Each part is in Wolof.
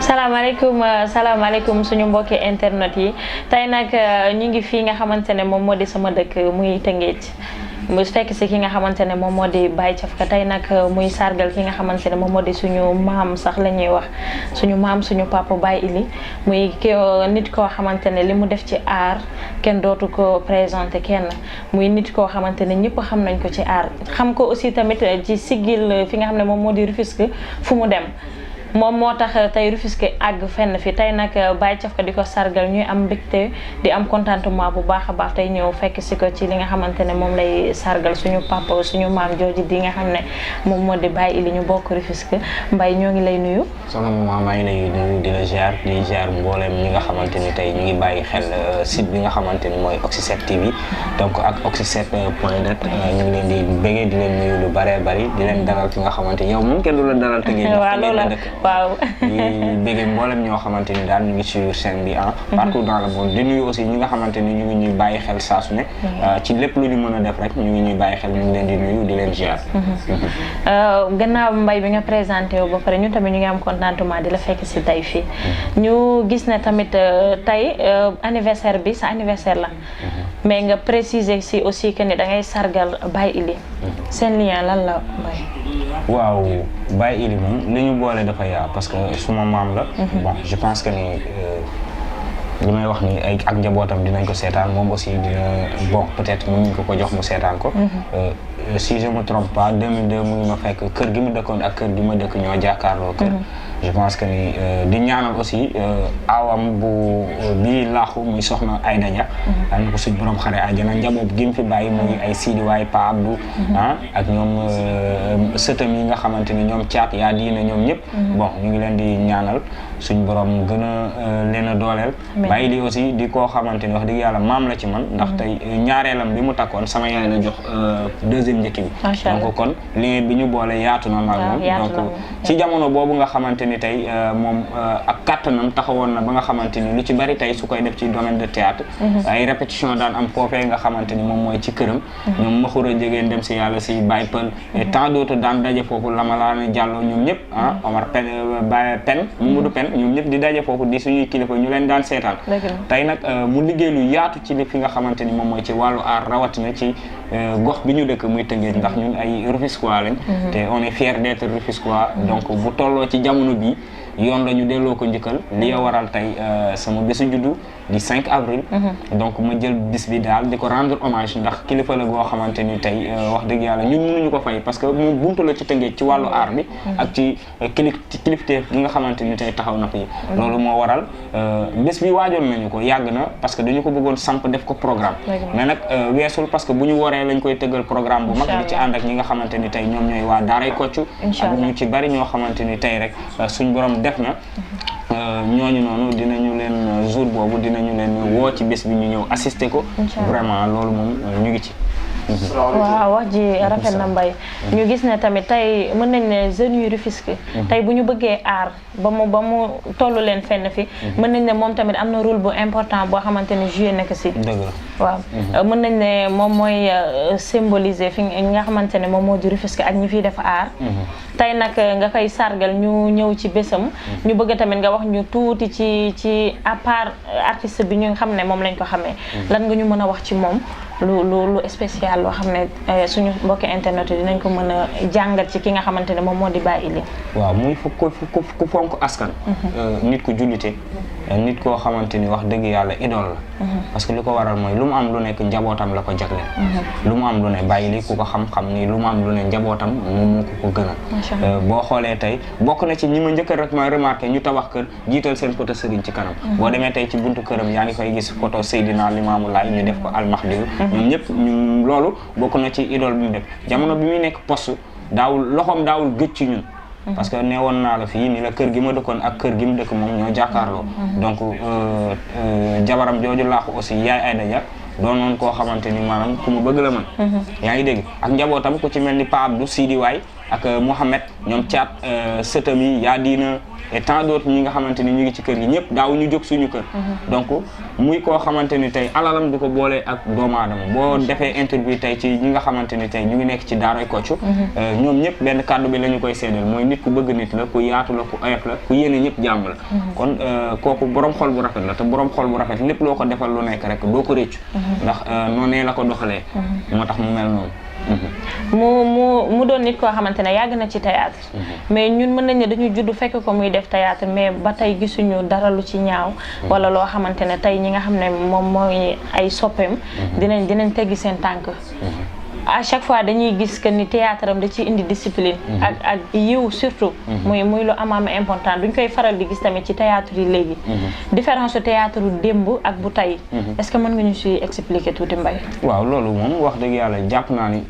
salaamaaleykum suñu mbokki internet yi tey nag ñu ngi fii nga xamante ne moom moo di sama dëkk muy Tëngéej mu fekk si ki nga xamante ne moom moo di Baye Thiafka tey nag muy sargal ki nga xamante ne moom moo di suñu maam sax la ñuy wax suñu maam suñu papa Baye Ili muy nit koo xamante ne li mu def ci aar kenn dootu ko présenté kenn muy nit koo xamante ne ñëpp xam nañ ko ci aar xam ko aussi tamit ci siggil fi nga xam ne moom moo di Rufisque fu mu dem moom moo tax tey Rufisque àgg fenn fi tey nag Baye Thiafka di ko sargal ñuy am mbégte di am contentement bu baax a baax tey ñëw fekk si ko ci li nga xamante ne moom lay sargal suñu papa suñu maam jooju di nga xam ne moom moo di Baye Ili ñu bokk Rufisque Mbaye ñoo ngi lay nuyu. soxna maman maa ngi lay nuyu di la ziar mboolem ñi nga xamante ni tey ñu ngi bàyyi xel site bi nga xamante ni mooy Oxy7 TV donc ak Oxy7.net ñu ngi leen di bëggee di leen nuyu lu bëree bëri di leen dalal fi nga xamante ni yow moom kenn du la dalal te ngeen waaw di bëggee mboolem ñoo xamante ni daal ñu ngi suivre chaîne bi partout dans le monde di nuyu aussi ñi nga xamante ni ñu ngi ñuy bàyyi xel saa su ne ci lépp lu ñu mën a def rek ñu ngi ñuy bàyyi xel ñu ngi leen di nuyu di leen ziar. gannaaw Mbaye bi nga présenté wu ba pare ñun tamit ñu ngi am contentement di la fekk si tey fii ñu gis ne tamit tey anniversaire bi sa anniversaire la mais nga préciser si aussi que ni da ngay sargal Baye Ili seen lien lan la Mbaye. waaw Baye Ili moom li ñu boole dafa yaa parce que suma maam la. bon je pense que ni li may wax ni ay ak njabootam dinañ ko seetaan moom aussi dina bon peut-être mën nañ ko jox mu seetaan ko. si je me trompe pas 2002 mu ngi ma fekk kër gi mu dëkkoon ak kër gi ma dëkk ñoo jàkkaarloo kër. je pense que ni di ñaanal aussi awam bu bii laaxu muy soxna Ayda Dia. daan na ko suñ borom xare àjjana njaboot gi mu fi bàyyi muy ay Sidi waay Pa Abdou. ak ñoom sëtam yi nga xamante ni ñoom caat yaa diina ñoom ñëpp. bon ñu ngi leen di ñaanal suñ borom gën a leen a dooleel. Baye Ili aussi di koo xamante ni wax dëgg yàlla maam la ci man. ndax tey ñaareelam bi mu takkoon sama yaay la jox deuxième njëkk bi. donc kon lien bi ñu boole yaatu na maag moom donc ci jamono boobu nga xamante ni tey moom ak kàttanam taxawoon na ba nga xamante ni lu ci bari tey su koy def ci domaine de théâtre ay répétition daan am foofee nga xamante ni moom mooy ci këram ñoom maxura jegeen dem si yàlla si Baye Pël et tant d'autres daan daje foofu Lamalaane Diallo ñoom ñëpp Omar Pen Baye Pen Mamadou Pen ñoom ñëpp di daje foofu di suñuy kilifa ñu leen daan seetaan tey nag mu liggéey lu yaatu ci li fi nga xamante ni moom mooy ci wàllu aar rawatina ci gox bi ñu dëkk muy Tëngéej ndax ñun ay Rufisquois lañ te on est fier d'être Rufisquois donc bu tolloo ci jamono bi yoon la ñu delloo ko njëkkal li ya waral tey sama bésu juddu di 5 avril donc ma jël bis bi daal di ko rendre hommage ndax kilifa la goo xamante ni tey wax dëgg yàlla ñun mënuñu ko fay parce que moom buntu la ci Tëngéej ci wàllu aar bi ak ci kilifteef gi nga xamante ni tey taxaw na fi loolu moo waral bés bi waajoon nañu ko yàgg na parce que dañu ko bëggoon samp def ko programme mais nag weesul parce que bu ñu waree lañ koy tëggal programme bu mag di ci ànd ak ñi nga xamante ni tey ñoom ñooy waa Daaray Kocc ak ñu ci bari ñoo xamante ni tey rek suñ borom def na ñooñu noonu dinañu leen jour boobu dinañu leen woo ci bés bi ñu ñëw assister ko vraiment loolu moom ñu ngi ci waaw wax ji rafet na Mbaye ñu gis ne tamit tey mën nañ ne jeunes yu Rufisque tey bu ñu bëggee aar ba mu tollu leen fenn fi mën nañ ne moom tamit am na rôle bu important boo xamante ne joué na ko si waaw mën nañ ne moom mooy symboliser fi nga xamante ne moom moo di Rufisque ak ñi fiy def aar tey nag nga koy sargal ñu ñëw ci bésam ñu bëgg tamit nga wax ñu tuuti ci à part artiste bi ñu xam ne moom lañ ko xamee lan nga ñu mën a wax ci moom lu spécial loo xam ne suñu mbokki internet yi dinañ ko mën a jàngat ci ki nga xamante ne moom moo di Baye Ili waaw muy ku fonk askan nit ku jullite nit koo xamante ni wax dëgg yàlla idole la parce que li ko waral mooy lu mu am lu nekk njabootam la ko jagleel lu mu am lu ne Baye Ili ku ko xam-xam ni lu mu am lu ne njabootam moom moo ko gënal boo xoolee tey bokk na ci ñi ma njëkk rek ma remarqué ñu tabax kër jiital seen photo sëriñ ci kanam boo demee tey ci buntu këram yaa ngi fay gis photo Seydina Limaamu Laay ñu def ko almahdi ñoom ñëpp ñu loolu bokk na ci idole bi mu def jamono bi muy nekk poste loxoom daawul gëj ci ñun parce que nee woon naa la fii ni la kër gi ma dëkkoon ak kër gi mu dëkk moom ñoo jàkkaarloo donc jabaram jooju laaxu aussi yaay Ayda Dia doonoon koo xamante ni maanaam ku mu bëgg la man yaa ngi dégg ak njabootam ku ci mel ni Pa Abdou Sidi waay ak Mohamed ñoom caat sëtam yi yaa diina et tant d'autres ñi nga xamante ni ñu ngi ci kër gi ñëpp daaw ñu jóg suñu kër donc muy koo xamante ni tey alalam du ko boolee ak doomu aadama boo defee interview tey ci ñi nga xamante ni tey ñu ngi nekk ci daaray Kocc ñoom ñëpp benn kàddu bi la ñu koy seedeel mooy nit ku bëgg nit la ku yaatu la ku oyof la ku yéene ñëpp jàmm la kon kooku borom xol bu rafet la te borom xol bu rafet lépp loo ko defal lu nekk rek doo ko réccu ndax noonee la ko doxalee moo tax mu mel noonu mu doon nit koo xamante ne yàgg na ci théâtre mais ñun mën nañ ne dañu judd fekk ko muy def théâtre mais ba tey gisuñu dara lu ci ñaaw wala loo xamante ne tey ñi nga xam ne moom mooy ay soppeem dinañ teggi seen tànk à chaque fois dañuy gis que ni théâtre am da ciy indi discipline ak yiw surtout muy lu am important duñ koy faral di gis tamit ci théâtre yi léegi différence su théâtre démb ak bu tey est-ce que mën nga ñu si expliquer tuuti Mbaye waaw loolu moom wax dëgg yàlla jàpp naa ni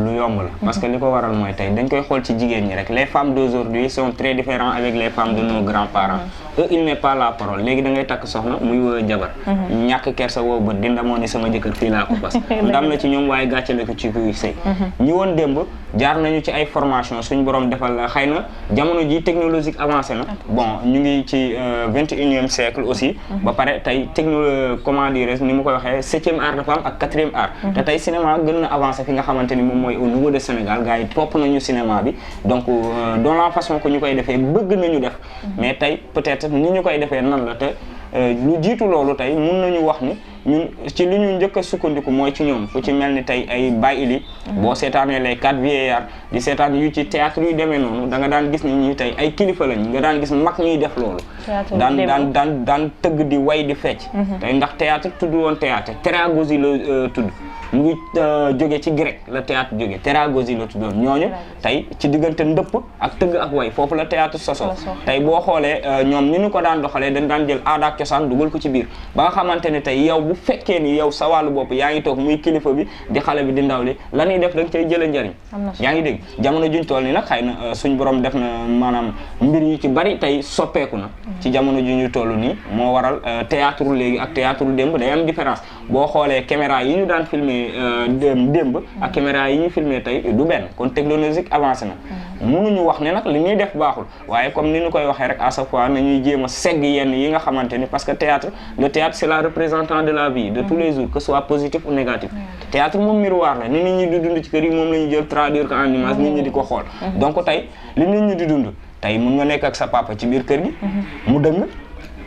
lu yomb la parce que li ko waral mooy tey dañ koy xool ci jigéen ñi rek les femmes d'aujourd'hui sont très différentes avec les femmes de nos grands-parents eux il n'est pas la parole léegi da ngay takk soxna muy woo jabar ñàkk kersa woo bët di ndamoo ni sama jëkkër fii laa ko fas ndam la ci ñoom waaye gàccale ko ci kuy sëy ñi woon démb jaar nañu ci ay formation suñu borom defal la xëy na jamono ji technologique avancé na bon ñu ngi ci 21e siècle aussi ba pare tey comment dire ni mu koy waxee 7e art dafa am ak 4e art te tey cinéma gën na avancé fi nga xamante ni moom mooy au niveau de Sénégal gars yi topp nañu cinéma bi donc dans la façon que ñu koy defee bëgg nañu def mais tey peut-être ni ñu koy defee nan la te lu jiitu loolu tey mun nañu wax ni ñun ci li ñu njëkk a sukkandiku mooy ci ñoom fu ci mel ni tey ay Baye Ili boo seetaanee les 4 vieillards di seetaan yu ci théâtre yu demee noonu da nga daan gis ni ñi tey ay kilifa lañ nga daan gis mag ñuy def loolu daan tëgg di way di fecc tey ndax théâtre tudd woon théâtre téragogie la tudd mu ngi jóge ci grec la théâtre jóge téragogie la tuddoon ñooñu tey ci diggante ndëpp ak tëgg ak way foofu la théâtre sosoo tey boo xoolee ñoom ni ñu ko daan doxalee dañ daan jël aada ak cosaan dugal ko ci biir ba nga xamante ne tey yow bu fekkee ni yow sa wàllu bopp yaa ngi toog muy kilifa bi di xale bi di ndaw li la ñuy def da nga cay jëlee njëriñ yaa ngi dégg jamono juñ toll ni nag xëy na suñ borom def na maanaam mbir yu ci bari tey soppeeku na ci jamono ju ñu toll nii moo waral théâtre léegi ak théâtre démb day am différence boo xoolee caméra yi ñu daan filmer démb ak caméra yi ñu filmer tey du benn kon technologique avancé na mënuñu wax ne nag li ñuy def baaxul waaye comme ni ñu koy waxee rek à chaque fois nañuy jéem a segg yenn yi nga xamante ni parce que le théâtre c'est la représentant de la vie de tous les jours que ce soit positif ou négatif théâtre moom miroir la ni nit ñi di dund ci kër yi moom la ñu jël traduire ko en image nit ñi di ko xool donc tey li nit ñi di dund tey mun nga nekk ak sa papa ci biir kër gi mu dëng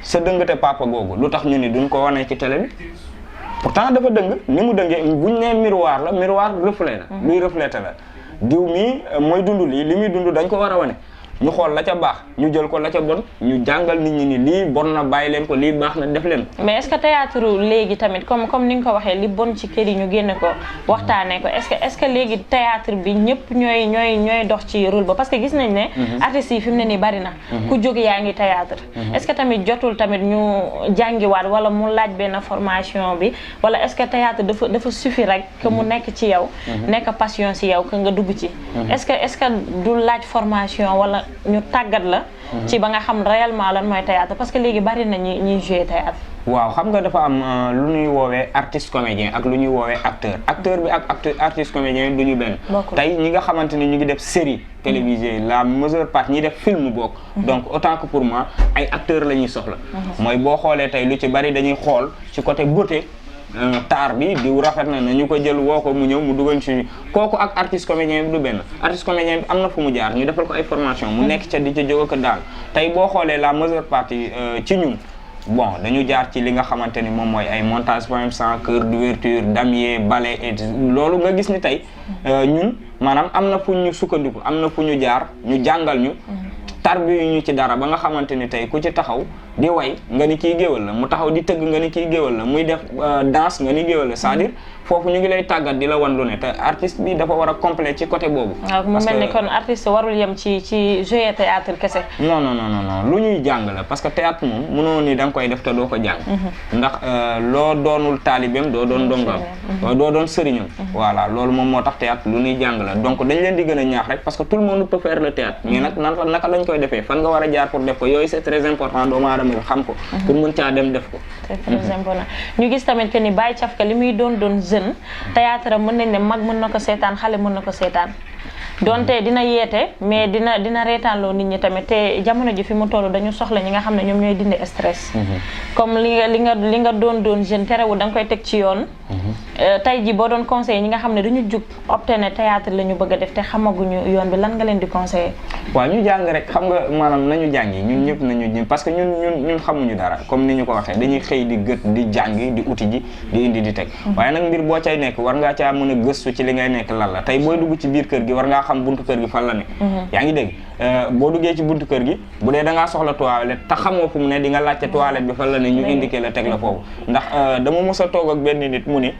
sa dëngate papa googu lu tax ñu ni duñ ko wanee ci télé bi pourtant dafa dëng ni mu dëngee buñ nee miroir la miroir reflet la luy reflété la diw mii mooy dund lii li muy dund dañ ko war a wane ñu xool la ca baax ñu jël ko la ca bon ñu jàngal nit ñi ni lii bon na bàyyi leen ko lii baax na def leen ko. mais est-ce que théâtre léegi tamit comme ni nga ko waxee li bon ci kër yi ñu génne ko waxtaanee ko est-ce que léegi théâtre bi ñëpp ñooy dox ci rôle ba parce que gis nañ ne artistes yi fi mu ne nii bari na ku jóge yaa ngi théâtre est-ce que tamit jotul tamit ñu jàngiwaat wala mu laaj benn formation bi wala est-ce que théâtre dafa suffire rek que mu nekk ci yow nekk passion ci yow que nga dugg ci est-ce que du laaj formation wala ñu tàggat la ci ba nga xam réellement lan mooy théâtre parce que léegi bari na ñuy jouer théâtre waaw xam nga dafa am lu ñuy woowee artiste comédien ak lu ñuy woowee acteur bi ak artiste comédien du ñu benn tey ñi nga xamante ni ñu ngi def série télévisée la majeure partie ñi def film bokk donc autant que pour moi ay acteurs la ñuy soxla mooy boo xoolee tey lu ci bari dañuy xool ci côté beauté taar bi diw rafet na ñu ko jël woo ko mu ñëw mu dugal ci kooku ak artiste comédien bi du benn artiste comédien bi am na fu mu jaar ñu defal ko ay formation mu nekk ca di ca jóg ak daal tey boo xoolee la majeure partie ci ñun bon dañu jaar ci li nga xamante ni moom mooy ay montage poème sans chœur d'ouverture damier ballet et loolu nga gis ni tey ñun maanaam am na fu ñu sukkandiku am na fu ñu jaar ñu jàngal ñu tarbi ñu ci dara ba nga xamante ni tey ku ci taxaw di way nga ni kii géwal la mu taxaw di tëgg nga ni kii géwal la muy def danse nga ni géwal la c'est-à-dire foofu ñu ngi lay tàggat di la wan lu ne te artiste bi dafa war a complet ci côté boobu. waaw mu mel ni kon artiste warul yem ci jouer théâtre kese. non lu ñuy jàng la parce que théâtre moom mënoo ni da nga koy def te doo ko jàng. ndax loo doonul taalibeem doo doon ndongaam. doo doon sëriñam. voilà loolu moom moo tax théâtre lu ñuy jàng la donc dañ leen di gën a ñaax rek parce que tout le monde peut faire le théâtre mais nag naka lañ koy defee fan nga war a jaar pour def ko yooyu c'est très important doomu aadama bi xam ko. pour mën caa dem def ko. c'est très important ñu gis tamit que ni Baye Thiafka li muy doon jeune théâtre mën nañ ne mag mën na ko seetaan xale mën na ko seetaan donte dina yeete mais dina reetaanloo nit ñi tamit te jamono ji fi mu toll dañu soxla ñi nga xam ne ñoom ñooy dindi stress comme li nga doon jeune terewul da nga koy teg ci yoon tey ji boo doon conseiller ñi nga xam ne dañu jug opté ne théâtre la ñu bëgg a def te xamaguñu yoon bi lan nga leen di conseiller waaw ñu jàng rek xam nga maanaam nañu jàngi ñun ñëpp nañu parce que ñun xamuñu dara comme ni ñu ko waxee dañuy xëy di gët di jàngi di uti ji di indi di teg waaye nag mbir boo cay nekk war ngaa caa mën a gëstu ci li ngay nekk lan la tey booy dugg ci biir kër gi war ngaa xam buntu kër gi fan la ne yaa ngi dégg boo duggee ci buntu kër gi bu dee da ngaa soxla toilette te xamoo fu mu ne di nga laajte toilette bi fan la ne ñu indiqué la teg la foofu ndax dama mos a toog ak benn nit mu ne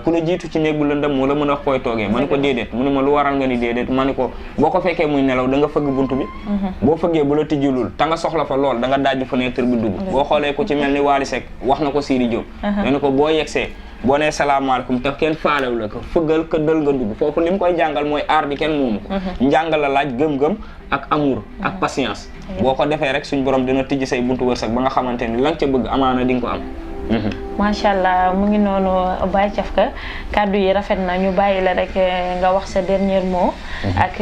ku la jiitu ci néeg bu lëndëm moo la mën a wax koy toogee ma ne ko déedéet mu ne ma lu waral nga ni déedéet ma ne ko boo ko fekkee muy nelaw da nga fëgg buntu bi boo fëggee bu la tijjilul ta nga soxla fa lool da nga dajji fenêtre bi dugg boo xoolee ko ci mel ni Wally Seck wax na ko Siri Diop ne ko boo yegsee boo nee salaamaaleykum te kenn faalew la ko fëggal ka dal nga dugg foofu li mu koy jàngal mooy aar bi kenn moomu ko njàngal la laaj gëm-gëm ak amour ak patience boo ko defee rek suñ borom dina tijji say buntu wërsëg ba nga xamante ni la nga ca bëgg amaana di nga ko am macha allah mu ngi noonu Baye Thiafka kàddu yi rafet na ñu bàyyi la rek nga wax sa dernier mot ak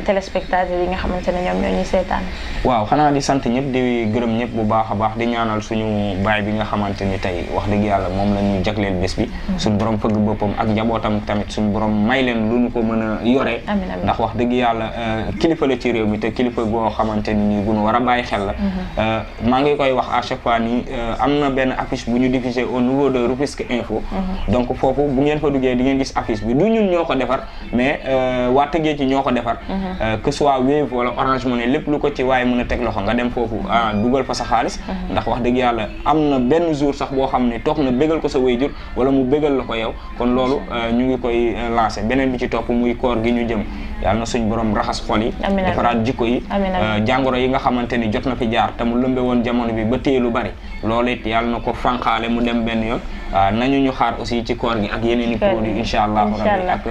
téléspectateurs yi nga xamante ne ñoom ñoo ñuy seetaan. waaw xanaa di sant ñëpp di gërëm ñëpp bu baax a baax di ñaanal suñu baay bi nga xamante ni tey wax dëgg yàlla moom la ñu jagleel bés bi suñu borom fëgg boppam ak njabootam tamit suñu borom may leen lu ñu ko mën a yoree ndax wax dëgg yàlla kilifa la ci réew mi te kilifa goo xamante ni bu ñu war a bàyyi xel la maa ngi koy wax à chaque fois ni am na benn affiche bu ñu diffusé au niveau de Rufisque Info donc foofu bu ngeen fa duggee di ngeen gis affiche bi du ñun ñoo ko defar mais waa Tëngéej ci ñoo ko defar que soit Wave wala Orange Money lépp lu ko ci waaye mën a teg loxo nga dem foofu dugal fa sa xaalis ndax wax dëgg yàlla am na benn jour sax boo xam ne toog na bégal ko sa waajur wala mu bégal la ko yow kon loolu ñu ngi koy lancé beneen bi ci topp muy koor gi ñu jëm yàlla na suñ borom raxas xol yi defaraat jikko yi jàngoro yi nga xamante ni jot na fi jaar te mu lëmbe woon jamono bi ba téye lu bari loolu it yàlla na ko fànqaale mu dem benn yoon nañu ñu xaar aussi ci koor gi ak yeneen i produits incha allah rabbi ak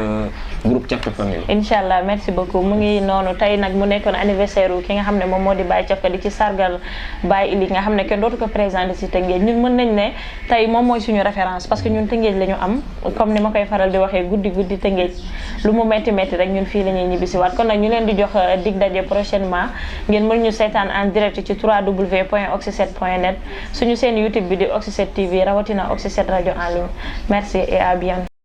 groupe Thiafka Family incha allah merci beaucoup mu ngi noonu tey nag mu nekkoon anniversaire wu ki nga xam ne moom moo di Baye Thiafka di ci sargal Baye Ili nga xam ne kenn dootu ko présenté si Tëngéej ñun mën nañ ne tey moom mooy suñu référence parce que ñun Tëngéej la ñu am comme ni ma koy faral di waxee guddi Tëngéej lu mu metti rek ñun fii la ñuy ñibbisi waat kon nag ñu leen di jox dig daje prochainement ngeen mën ñu seetaan en direct ci www.oxy7.net suñu seen YouTube bi di Oxy7 TV rawatina Oxy7 radio en ligne merci et à bientôt.